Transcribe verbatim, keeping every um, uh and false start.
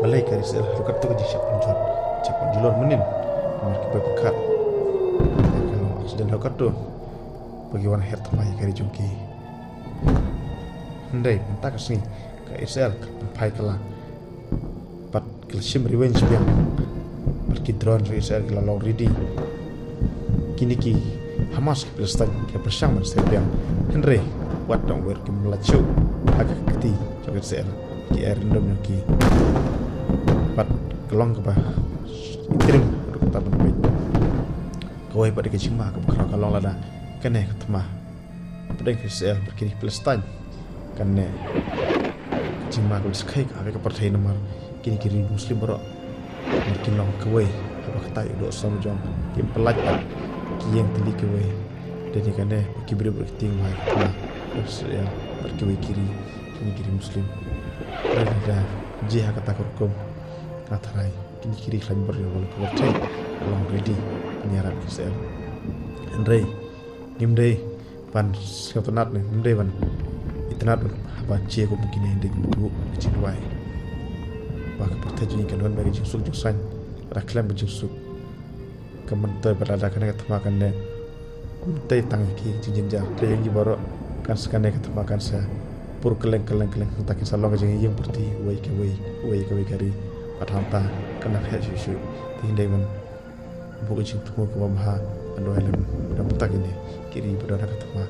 Balei ka ri Israel ha katto ka jingshah pynjot, shah pynjulor mynnin namar ki boi pyrkhat. Ka long accident ha katto ba ki wan her thma ïa ka ri jong ki. Hynrei mynta ka sngi ka Israel ka pynphai kylla bad ka la shim revenge biang. Bad ki drone jong Israel ki la long ready. Kine ki Hamas ki Palestine ki la pyrshang ban sep biang. Hynrei wat dang wer kim la shuh ha ka kti jong Israel, ki Iron Dome jong ki. Bad ka long kaba trim ruh kata ban peit. Kawei pat ka jingma kaba khraw ka long lada kane ka thma pdeng ka Israel bad ki ri Palestine, kane ka jingma kaba skhai ka ha ka pyrthei namar kine ki ri Muslim baroh namar kin long kawei haba kata ïa u doh som jong ki, pynlait bad ki ïeng tylli kawei. Dei ne kane ba ki briew bad ki tieng ma ka thma ka Israel bad kiwei ki ri, kine ki ri Muslim. Lada jia ha kata ka rukom, nga tharai kine ki ri khlaiñ baroh ïa ka pyrthei ka long ready ban ïarap ka Israel. Hynrei ngim dei ban sngewtynnat ne ngim dei ban itynnat haba jia kum kine, dei kum ka jingduwai ba ka pyrthei jong ngi kan wan bad ka jingsuk jingsaiñ, lada khlem ka jingsuk. Ka myntoi bad lada kane ka thma kane ym tei tang ïa ki jingjynjar, te ïa ngi baroh kan sa, kane ka thma kan sa pur kylleng kylleng kylleng, hangta kin sa long ka jingïeng pyrthei uwei ka uwei, uwei ka uwei ka ri. Bad hangta kan nang heh shuh shuh. Te ngi dei ban buh ka jingthmu kaba bha, ban duwai lem na ka bynta kine ki ri ba don ha ka thma.